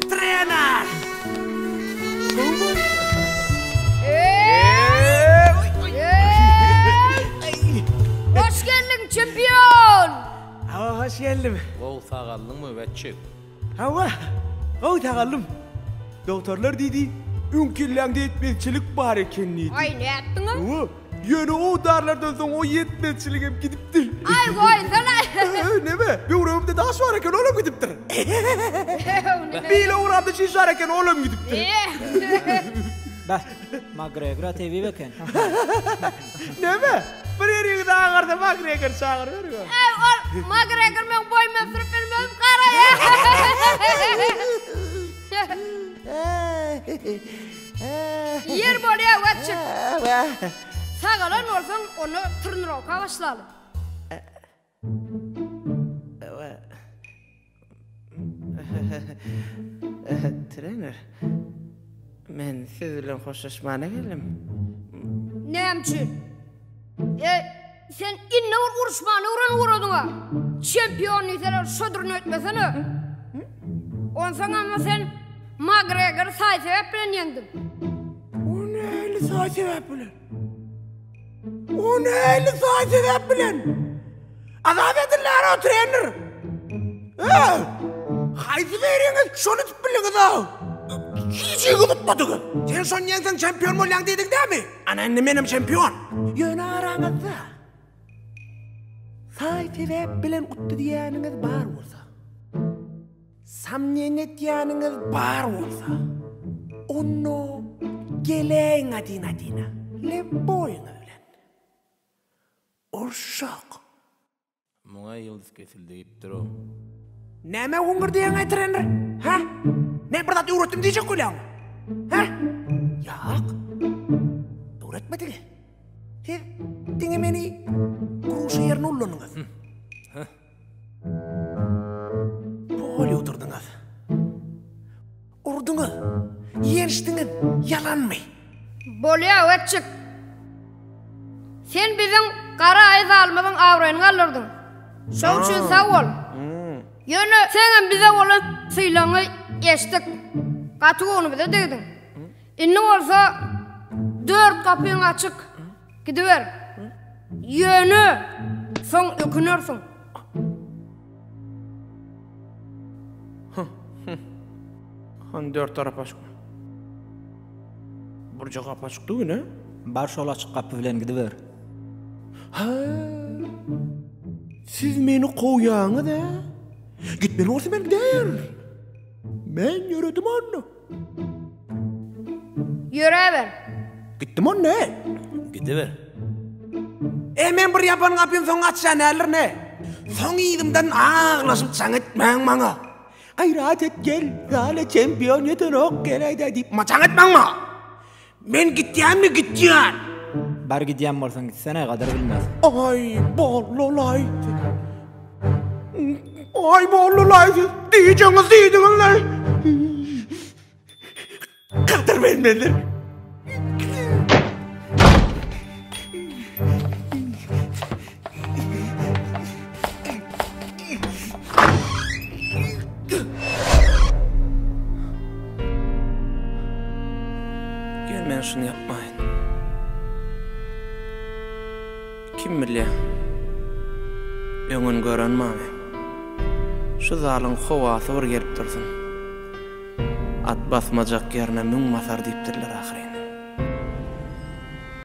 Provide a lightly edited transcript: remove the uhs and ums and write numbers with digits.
Trener! Hoş geldiň çempion! Hawa, hoş geldim. Gowy sagaldyňmy, Wetçik? Hawa, gowy sagaldym. Dogtorlar diýdi, öň kelläňde ýetmezçilik bar eken diýdi. Aý, nätdiňiz? Hawa, ýöne o darlardan soň o ýetmezçiligem gidipdir. Aý, goýsana. Neme, böwregimde daş bar eken, olam gidipdir. Beýle ugramda çiş bar eken, olam gidipdir. Beh, Makgregor-a tebip eken. Neme, bir ýeriňiz agarsa Makgregor çagyryberiň. Äý, ol Makgregor meň boýumy ösdürip bilmez, garaýa. Ýer bolýa, Wetçik. Sagalan bolsaň, onda trenirovka başlaly. Trener, men siz bilen hoşlaşmana geldim. Näme üçin? E, sen indi bir uruşmany öwrenip ugradyň-a. Çempion diýseler şoduryn öýtmesene. Onsoňam sen Makgregory saý-sebäp bilen ýeňdiň. O nähili saý-sebäp bilen? O nähili saý-sebäp bilen? Azap edilýär o trener. Eý! Haýsy biriňiz şony tutup bildiňiz-a? Hiç ýygy tutmadyňyz. Sen şony ýeňseň çempion bolýaň diýdiň dämi? Ana indi menem çempion. Ýöne araňyzda saý-sebäp bilen utdy diýýäniňiz bar bolsa. Samneniýe etýäniňiz bar bolsa, onda geläýiň adin-adina, lebboýyňyz bilen. Urşak. Muňa ýyldyz kesildi diýipdir-ow. Näme güňňür diýýäň-aý trener? Hä? Men bir zat öwretdim diýjek bolýaňmy? Hä? Ýok. Öwretmedik. Siz diňe meni gruşa ýerine ullandyňyz. Pol ýuwdurdyňyz. Urduňyz. Ýençdiňiz. Ýalanmy? Bolýa, Wetjik. Sen biziň gara aýy zalymyzyň abraýyny galdyrdyň. Şoň üçin sag bol. Ýöne seňem bize bolan sylagyňy eşitdik. Gaty göwnümize degdiň. Indi bolsa dört gapyň açyk. Gidiber. Ýöne soň ökünersiň. Hany dört tarap açyk. Burja gapy açyk dugyn he? Bar şol açyk gapy bilen gidiber. Hä? Siz meni kowýaňyz hä? Gitmeli bolsa men gidäýerin. Men ýöredim onda. Ýöräber. Gitdim onda. Gidiber. E men bir ýapan gapyny soň açýan däldir ne? Soň yzymdan aglaşyp jaň etmäň maňa. Gaýrat et gel, zala çempion ýetenok geläýdä diýip ma jaň etmäň maňa. Men gitýänmi gitýän. Bar gidýän bolsaň gitsene gadyr bilmez. Aý bollulaý. Aý bollulaý siz diýjeňiz diýdiňizle. Gadyr bilmezler. Gel men şuny ýapmaýyn. Kim bilýä. Öňün gören many. Şu zalyň howasy bir gelip dursun. At basmajak ýerine müň basar diýipdirler ahyryn.